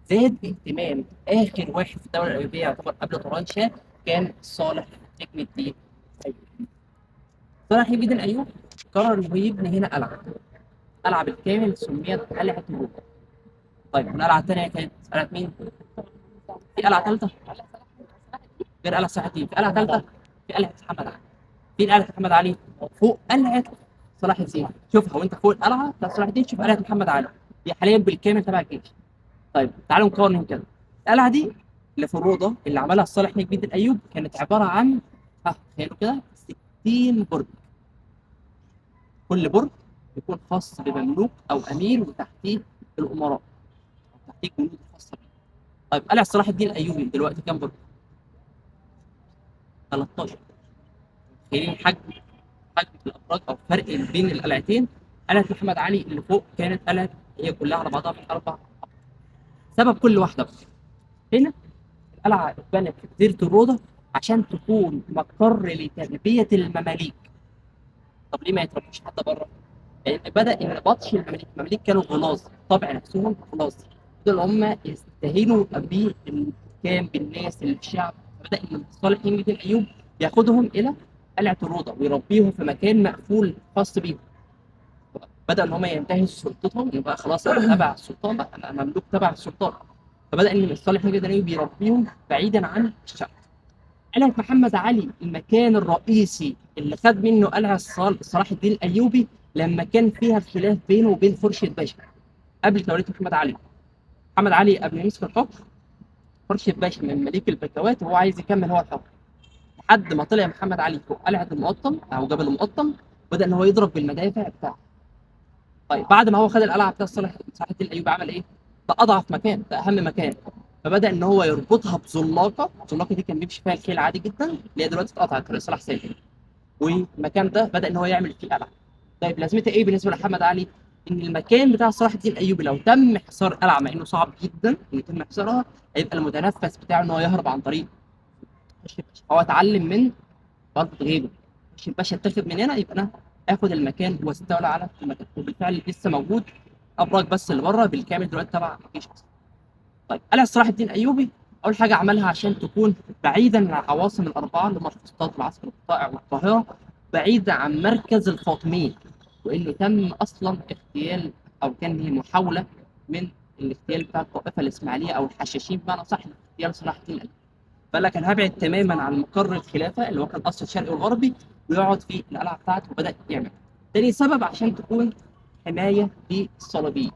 زاد اهتمام اخر واحد في الدولة الايوبيه يعتبر قبل طوران شاه كان صالح نجم الدين ايوب. صالح نجم الدين ايوب قرر انه يبني هنا قلعه، قلعه بالكامل سميت قلعه الروضة. طيب والقلعه الثانية كانت قلعه مين؟ في قلعه ثالثة غير قلعه صلاح الدين، في قلعه ثالثة، في قلعه محمد علي. فين قلعه محمد علي؟ فوق قلعه صلاح الدين، شوفها وانت فوق القلعة بتاع صلاح الدين شوف قلعه محمد علي، دي حاليا بالكامل تبع الجيش. طيب تعالوا نقارن كده. القلعة دي اللي في الروضة اللي عملها صالح نجم الدين ايوب كانت عبارة عن تخيلوا كده 60 برج، كل برج يكون خاص بمملوك او امير وتحتيه الامراء او تحتيه الجنود الخاصة بيه. طيب قلعه صلاح الدين الايوبي دلوقتي كام برج؟ 13. متخيلين حجم الابراج او فرق بين القلعتين؟ قلعه محمد علي اللي فوق كانت قلعه هي كلها على بعضها من 4. سبب كل واحدة بقى. هنا القلعة اتبنت في جزيرة الروضة عشان تكون مقر لتربية المماليك. طب ليه ما يتربوش حتى بره؟ لان بدا ان بطش المماليك، المماليك كانوا غلاظ، طبع نفسهم غلاظ، بدأوا هم يستهينوا بالحكام بالناس الشعب، فبدا ان صالح نجم الدين ايوب ياخدهم الى قلعه الروضة ويربيهم في مكان مقفول خاص بيهم. بدا ان هم ينتهزوا سلطتهم، يبقى خلاص انا تبع السلطان بقى، انا مملوك تبع السلطان. فبدا ان صالح نجم الدين ايوب يربيهم بعيدا عن الشعب. قلعه محمد علي المكان الرئيسي اللي خد منه قلعه صلاح الدين الايوبي لما كان فيها الخلاف بينه وبين خورشيد باشا قبل توليه محمد علي. محمد علي قبل ما يمسك الحكم خورشيد باشا من مليك البكوات وهو عايز يكمل هو الحكم، لحد ما طلع محمد علي فوق قلعه المقطم او جبل المقطم، بدا ان هو يضرب بالمدافع بتاعه. طيب بعد ما هو خد القلعة بتاع صلاح الدين الايوبي عمل ايه؟ ده اضعف مكان، ده اهم مكان، فبدا ان هو يربطها بزلاقه، الزلاقه دي كان بيمشي فيها الخيل عادي جدا، اللي هي دلوقتي اتقطعت طريق صلاح سالم. والمكان ده بدا ان هو يعمل فيه قلعه. طيب لازمتها ايه بالنسبة لمحمد علي؟ ان المكان بتاع صلاح الدين الايوبي لو تم حصار قلعه، مع انه صعب جدا ان يتم حصارها، هيبقى المتنفس بتاعه ان هو يهرب عن طريق خورشيد باشا. هو اتعلم من غلطه غيره، خورشيد باشا اتاخد من هنا يبقى انا اخد المكان واستولى على المكان، وبالفعل لسه موجود ابراج بس اللي بره بالكامل دلوقتي تبع الجيش اصلا. طيب قلعه صلاح الدين الايوبي اول حاجة عملها عشان تكون بعيدا عن العواصم الاربعة اللي هم الفسطاط والعاصمه والقائع والقاهره، بعيدة عن مركز الفاطميين، وانه تم اصلا اغتيال او كان هي محاولة من الاغتيال بتاع الطائفة الاسماعيلية او الحشاشين بمعنى صح اغتيال صلاح الدين الايوبي. فقال لك انا هبعد تماما عن مقر الخلافة اللي هو كان الاصل الشرقي والغربي ويقعد في القلعة بتاعته، وبدا يعمل. تاني سبب عشان تكون حماية للصليبيين.